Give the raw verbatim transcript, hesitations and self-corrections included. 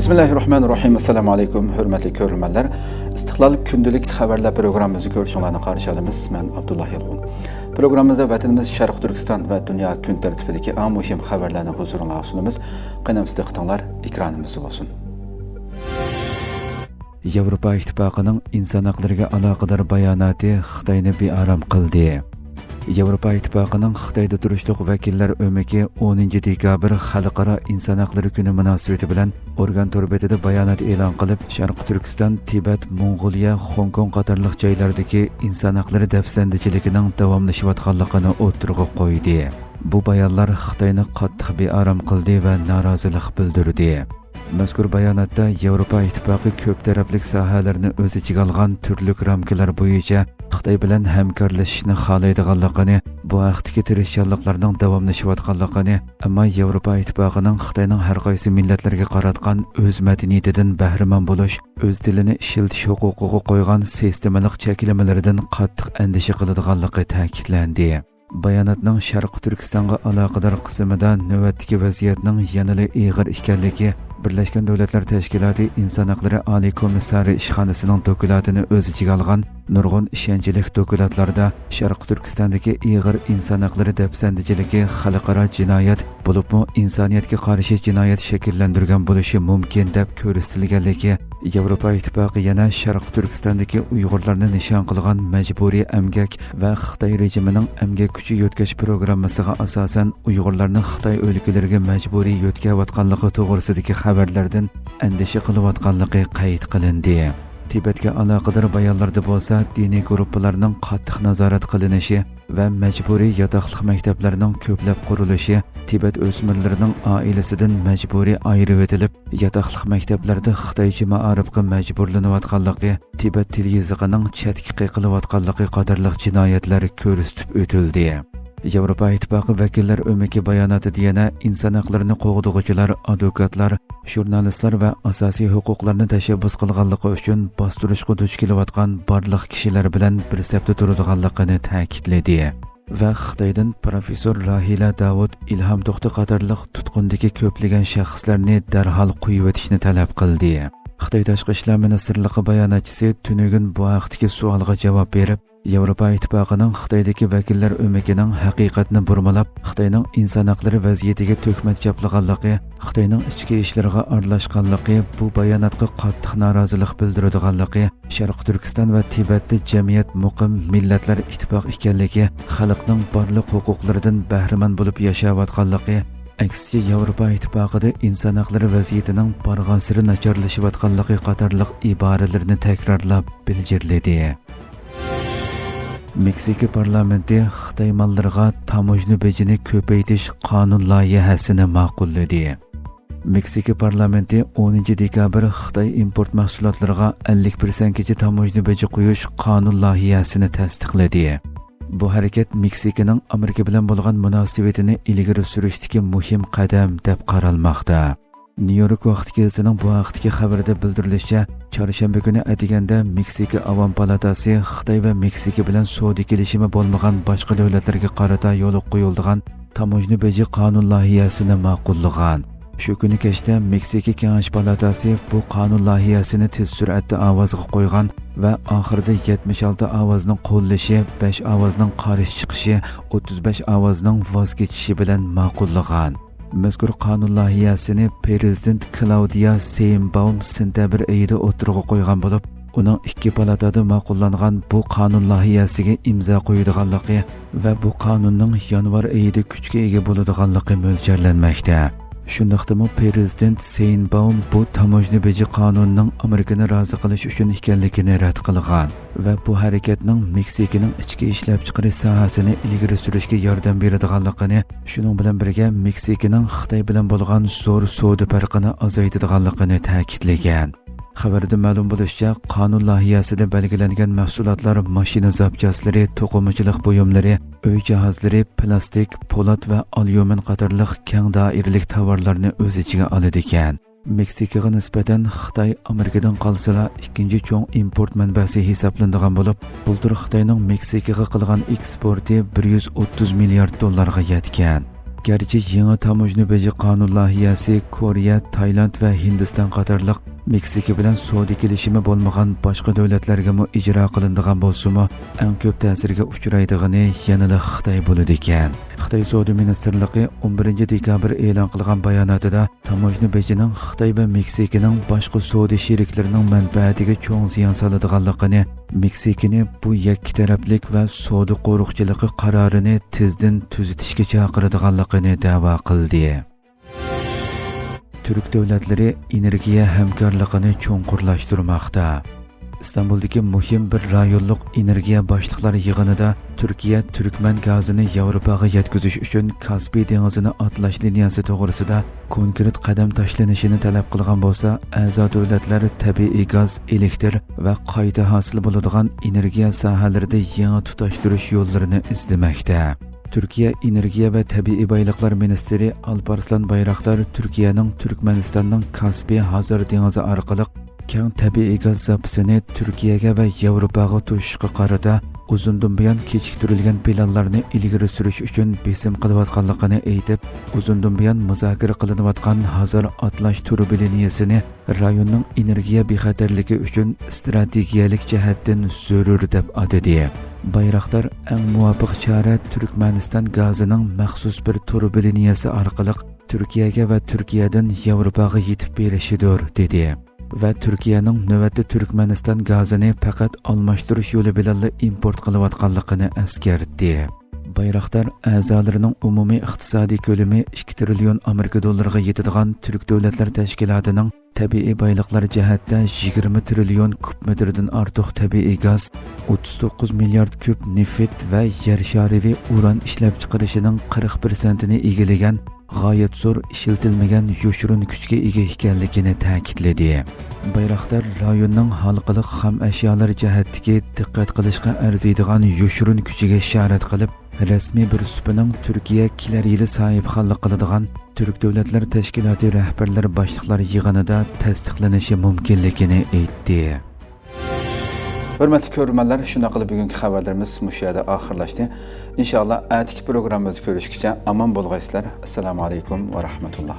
بىسمىللاھىررەھمانىررەھىم. ئەسسالامۇ ئەلەيكۇم، ھۆرمەتلىك كۆرۈرمەنلەر. ئىستىقلال كۈندىلىك خەۋەرلەر پروگراممىمىزنى كۆرۈشۈڭلارنى قارشى ئالىمىز. مەن ئابدۇللا يالقۇن. پروگراممىمىزدا ۋەتىنىمىز شەرقىي تۈركىستان ۋە دۇنيا كۈن تەرتىپىدىكى ئەڭ مۇھىم خەۋەرلەرنى ھۇزۇرۇڭلارغا سۇنىمىز. قېنى، دىققىتىڭلار ئېكرانىمىزدا بولسۇن. ياۋروپا ئىتتىپاقىنىڭ ئىنسان ھەقلىرىگە ئالاقىدار باياناتى خىتاينى بىئارام قىلدى. ياۋروپا ئىتتىپاقىنىڭ خىتايدا تۇرۇشلۇق ۋەكىللەر ئۆمىكى ئونىنچى دېكابىر خەلقئارا ئىنسان ھەقلىرى كۈنى مۇناسىۋىتى بىلەن ئورگان تور بېتىدە بايانات ئېلان قىلىپ، شەرقىي تۈركىستان، تىبەت، موڭغۇلىيە، خوڭكوڭ قاتارلىق جايلاردىكى ئىنسان ھەقلىرى دەپسەندىچىلىكىنىڭ داۋاملىشىۋاتقانلىقىنى ئوتتۇرىغا قويدى. بۇ بايانلار خىتاينى قاتتىق بىئارام قىلدى ۋە نارازىلىق بىلدۈردى. مەزكۇر باياناتتا ياۋروپا ئىتتىپاقى كۆپ تەرەپلىك ساھەلەرنى ئۆز ئىچىگە ئالغان تۈرلۈك رامكىلار بويىچە خىتاي بىلەن ھەمكارلىشىشنى خالايدىغانلىقىنى، بۇ ھەقتىكى تىرىشچانلىقلارنىڭ داۋاملىشىۋاتقانلىقىنى، ئەمما ياۋروپا ئىتتىپاقىنىڭ خىتاينىڭ ھەر قايسى مىللەتلەرگە قاراتقان ئۆز مەدەنىيىتىدىن بەھرىمەن بولۇش، ئۆز تىلىنى ئىشلىتىش ھوقۇقىغا قويغان سىستېمىلىق چەكلىمىلىرىدىن قاتتىق ئەندىشە قىلىدىغانلىقى تەكىتلەندى. باياناتنىڭ شەرقىي تۈركىستانغا ئالاقىدار قىسمىدا نۆۋەتتىكى ۋەزىيەتنىڭ يەنىلا ئېغىر ئىكەنلىكى، بىرلەشكەن دۆلەتلەر تەشكىلاتى ئىنسان ھەقلىرى ئالىي كومىسسارى ئىشخانىسىنىڭ دوكلاتىنى ئۆز ئىچىگە ئالغان نۇرغۇن ئىشەنچلىك دوكلاتلاردا شەرقىي تۈركىستاندىكى ئېغىر ئىنسان ھەقلىرى دەپسەندىچىلىكى خەلقئارا جىنايەت، بولۇپمۇ ئىنسانىيەتكە قارشى جىنايەت شەكىللەندۈرگەن بولۇشى مۇمكىن، دەپ كۆرسىتىلگەنلىكى، ياۋروپا ئىتتىپاقى يەنە شەرقىي تۈركىستاندىكى ئۇيغۇرلارنى نىشان قىلغان مەجبۇرىي ئەمگەك ۋە خىتاي رېجىمىنىڭ ئەمگەك كۈچى يۆتكەش پروگراممىسىغا ئاساسەن ئۇيغۇرلارنى خىتاي ئۆلكىلىرىگە مەجبۇرىي يۆتكەۋاتقانلىقى توغرىسىدىكى خەۋەرلەردىن ئەندىشە قىلىۋاتقانلىقى قەيت قىلىندى. تىبەتكە ئالاقىدار بايانلاردا بولسا دىنىي گۇرۇپپىلارنىڭ قاتتىق نازارەت قىلىنىشى ۋە مەجبۇرىي ياتاقلىق مەكتەپلەرنىڭ كۆپلەپ قۇرۇلۇشى، تىبەت ئۆسمۈرلىرىنىڭ ئائىلىسىدىن مەجبۇرىي ئايرىۋېتىلىپ، ياتاقلىق مەكتەپلەردە خىتايچە مائارىپقا مەجبۇرلىنىۋاتقانلىقى، تىبەت تىل يېزىقىنىڭ چەتكە قېقىلىۋاتقانلىقى قاتارلىق جىنايەتلەر كۆرسىتىپ ئۆتۈلدى. ياۋروپا ئىتتىپاقى ۋەكىللەر ئۆمىكى باياناتىدا يەنە ئىنسان ھەقلىرىنى قوغدىغۇچىلار، ئادۋوكاتلار، ژۇرنالىستلار ۋە ئاساسىي ھوقۇقلارنى تەشەببۇس قىلغانلىقى ئۈچۈن باستۇرۇشقا دۇچ كېلىۋاتقان بارلىق كىشىلەر بىلەن بىر سەپتە تۇرىدىغانلىقىنى تەكىتلىدى. ۋە خىتايدىن پروفېسسور راھىلە داۋۇت، ئىلھام توختى قاتارلىق تۇتقۇندىكى كۆپلىگەن شەخسلەرنى دەرھال قويۇۋېتىشنى تەلەپ قىلدى. خىتاي تاشقى ئىشلار مىنىستىرلىقى باياناتچىسى تۈنۈگۈن بۇ ھەقتىكى سوئالغا جاۋاب بېرىپ، ياۋروپا ئىتتىپاقىنىڭ خىتايدىكى ۋەكىللەر ئۆمىكىنىڭ ھەقىقەتنى بۇرمىلاپ، خىتاينىڭ ئىنسان ھەقلىرى ۋەزىيىتىگە تۆھمەت چاپلىغانلىقى، خىتاينىڭ ئىچكى ئىشلىرىغا ئارىلاشقانلىقى، بۇ باياناتقا قاتتىق نارازىلىق بىلدۈرىدىغانلىقى، شەرقىي تۈركىستان ۋە تىبەتتە جەمئىيەت مۇقىم، مىللەتلەر ئىتتىپاق ئىكەنلىكى، خەلقنىڭ بارلىق ھوقۇقلىرىدىن بەھرىمەن بولۇپ ياشاۋاتقانلىقى، ئەكسىچە ياۋروپا ئىتتىپاقىدا ئىنسان ھەقلىرى ۋەزىيىتىنىڭ بارغانسېرى ناچارلىشىۋاتقانلىقى قاتارلىق ئىبارىلىرىنى تەكرارلاپ بىلجىرلىدى. مېكسىكا پارلامېنتى خىتاي ماللىرىغا تاموژنا بېجىنى كۆپەيتىش قانۇن لايىھەسىنى ماقۇللىدى. مېكسىكا پارلامېنتى ئونىنچى دېكابىر خىتاي ئىمپورت مەھسۇلاتلىرىغا ئەللىك پىرسەنتكىچە تاموژنا بېجى قويۇش قانۇن لايىھەسىنى تەستىقلىدى. بۇ ھەرىكەت مېكسىكىنىڭ ئامېرىكا بىلەن بولغان مۇناسىۋىتىنى ئىلگىرى سۈرۈشتىكى مۇھىم قەدەم دەپ قارالماقتا. نيۇ يورك ۋاقتى گېزىتىنىڭ بۇ ھەقتىكى خەۋىرىدە بىلدۈرۈلۈشىچە، چارشەنبە كۈنى ئەتىگەندە مېكسىكا ئاۋام پالاتاسى خىتاي ۋە مېكسىكا بىلەن سودا كېلىشىمى بولمىغان باشقا دۆلەتلەرگە قارىتا يولغا قويۇلىدىغان تاموژنا بېجى قانۇن لايىھەسىنى ماقۇللىغان. شۇ كۈنى كەچتە مېكسىكا كېڭەش پالاتاسى بۇ قانۇن لايىھەسىنى تېز سۈرئەتتە ئاۋازغا قويغان ۋە ئاخىرىدا يەتمىش ئالتە ئاۋازنىڭ قوللىشى، بەش ئاۋازنىڭ قارشى چىقىشى، ئوتتۇز بەش ئاۋازنىڭ ۋاز كېچىشى بىلەن ماقۇللىغان. مەزكۇر قانۇن لايىھەسىنى پىرېزىدېنت كلاۋدىيا شېينباۋم سېنتەبىر ئېيىدا ئوتتۇرىغا قويغان بولۇپ، ئۇنىڭ ئىككى پالاتادا ماقۇللانغان بۇ قانۇن لايىھەسىگە ئىمزا قويىدىغانلىقى ۋە بۇ قانۇننىڭ يانۋار ئېيىدا كۈچكە ئىگە بولىدىغانلىقى مۆلچەرلەنمەكتە. شۇنداقتىمۇ پىرېزىدېنت شېينباۋم بۇ تاموژنا بېجى قانۇنىنىڭ ئامېرىكىنى رازى قىلىش ئۈچۈن ئىكەنلىكىنى رەت قىلغان ۋە بۇ ھەرىكەتنىڭ مېكسىكىنىڭ ئىچكى ئىشلەپچىقىرىش ساھەسىنى ئىلگىرى سۈرۈشكە ياردەم بېرىدىغانلىقىنى، شۇنىڭ بىلەن بىرگە، مېكسىكىنىڭ خىتاي بىلەن بولغان زور سودا پەرقىنى ئازايتىدىغانلىقىنى تەكىتلىگەن. خەۋەردە مەلۇم بولۇشىچە، قانۇن لايىھەسىدە بەلگىلەنگەن مەھسۇلاتلار ماشىنا زاپچاسلىرى، توقۇمىچىلىق بۇيۇملىرى، ئۆي جاھازلىرى، پىلاستىك، پولات ۋە ئاليۇمىن قاتارلىق كەڭ دائىرىلىك تاۋارلارنى ئۆز ئىچىگە ئالىدىكەن. مېكسىكىغا نىسبەتەن خىتاي ئامېرىكىدىن قالسىلا ئىككىنچى چوڭ ئىمپورت مەنبەسى ھېسابلىنىدىغان بولۇپ، بۇلتۇر خىتاينىڭ مېكسىكىغا قىلغان ئېكسپورتى بىر يۈز ئوتتۇز مىليارد دوللارغا يەتكەن. گەرچە يېڭى تاموژنا بېجى قانۇن لايىھەسى كورېيە، تايلاند ۋە ھىندىستان قاتارلىق مېكسىكا بىلەن سودا كېلىشىمى بولمىغان باشقا دۆلەتلەرگىمۇ ئىجرا قىلىنىدىغان بولسىمۇ، ئەڭ كۆپ تەسىرگە ئۇچرايدىغىنى يەنىلا خىتاي بولىدىكەن. خىتاي سودا مىنىستىرلىقى ئون بىرىنچى دېكابىر ئېلان قىلغان باياناتىدا، تاموژنا بېجىنىڭ خىتاي ۋە مېكسىكىنىڭ باشقا سودا شېرىكلىرىنىڭ مەنپەئەتىگە چوڭ زىيان سالىدىغانلىقىنى، مېكسىكىنى بۇ يەككە تەرەپلىك ۋە سودا قورۇقچىلىقى قارارىنى تېزدىن تۈزىتىشكە چاقىرىدىغانلىقىنى دەۋا قىلدى. تۈرك دۆلەتلىرى ئېنېرگىيە ھەمكارلىقىنى چوڭقۇرلاشتۇرماقتا. ئىستانبۇلدىكى مۇھىم بىر رايونلۇق ئېنېرگىيە باشلىقلار يىغىنىدا تۈركىيە تۈركمەن گازىنى ياۋروپاغا يەتكۈزۈش ئۈچۈن كاسپىي دېڭىزىنى ئاتلاش لىنىيەسى توغرىسىدا كونكرېت قەدەم تاشلىنىشىنى تەلەپ قىلغان بولسا، ئەزا دۆلەتلەر تەبىئىي گاز، ئېلېكتر ۋە قايتا ھاسىل بولىدىغان ئېنېرگىيە ساھەلىرىدە يېڭى تۇتاشتۇرۇش يوللىرىنى ئىزدىمەكتە. تۈركىيە ئېنېرگىيە ۋە تەبىئىي بايلىقلار مىنىستىرى ئالپارسلان بايراقدار تۈركىيەنىڭ تۈركمەنىستاننىڭ كاسپىي ھازار دېڭىزى ئارقىلىق كەڭ تەبىئىي گاز زاپىسىنى تۈركىيەگە ۋە ياۋروپاغا توشۇشقا قارىتا ئۇزۇندىن بۇيان كېچىكتۈرۈلگەن پىلانلارنى ئىلگىرى سۈرۈش ئۈچۈن بېسىم قىلىۋاتقانلىقىنى ئېيتىپ، ئۇزۇندىن بۇيان مۇزاكىرە قىلىنىۋاتقان ھازار ئاتلاش تۇرۇبا لىنىيەسىنى رايوننىڭ ئېنېرگىيە بىخەتەرلىكى ئۈچۈن ئىستراتېگىيەلىك جەھەتتىن زۆرۈر دەپ ئاتىدى. بايراقدار ئەڭ مۇۋاپىق چارە تۈركمەنىستان گازىنىڭ مەخسۇس بىر تۇرۇبا لىنىيەسى ئارقىلىق تۈركىيەگە ۋە تۈركىيەدىن ياۋروپاغا يېتىپ بېرىشىدۇر، دېدى. ۋە تۈركىيەنىڭ نۆۋەتتە تۈركمەنىستان گازىنى پەقەت ئالماشتۇرۇش يولى بىلەنلا ئىمپورت قىلىۋاتقانلىقىنى ئەسكەرتتى. بايراقدار ئەزالىرىنىڭ ئومۇمىي ئىقتىسادىي كۆلىمى ئىككى تىرىليون ئامېرىكا دوللىرىغا يېتىدىغان تۈرك دۆلەتلەر تەشكىلاتىنىڭ تەبىئىي بايلىقلار جەھەتتە يىگىرمە تىرىليون كۇب مېتىردىن ئارتۇق تەبىئىي گاز، ئوتتۇز توققۇز مىليارد كۇب نېفىت ۋە يەر شارىۋى ئۇران ئىشلەپچىقىرىشىنىڭ قىرىق پىرسەنتىنى ئىگىلىگەن غايەت زور ئىشلىتىلمىگەن يوشۇرۇن كۈچكە ئىگە ئىكەنلىكىنى تەكىتلىدى. بايراقدار رايوننىڭ ھالقىلىق خام ئەشيالار جەھەتتىكى دىققەت قىلىشقا ئەرزىيدىغان يوشۇرۇن كۈچىگە ئىشارەت قىلىپ، رەسمىي بىر سۇپىنىڭ تۈركىيە كېلەر يىلى ساھىبخانلىق قىلىدىغان تۈرك دۆلەتلەر تەشكىلاتى رەھبەرلەر باشلىقلار يىغىنىدا تەستىقلىنىشى مۇمكىنلىكىنى ئېيتتى. ھۆرمەتلىك كۆرۈرمەنلەر، شۇنداق قىلىپ بۈگۈنكى خەۋەرلىرىمىز مۇشۇ يەردە ئاخىرلاشتى. ئىنشائاللا، ئەتىكى پروگراممىمىزدا كۆرۈشكىچە ئامان بولغايسىلەر. ئەسسالامۇ ئەلەيكۇم ۋە رەھمەتۇللا.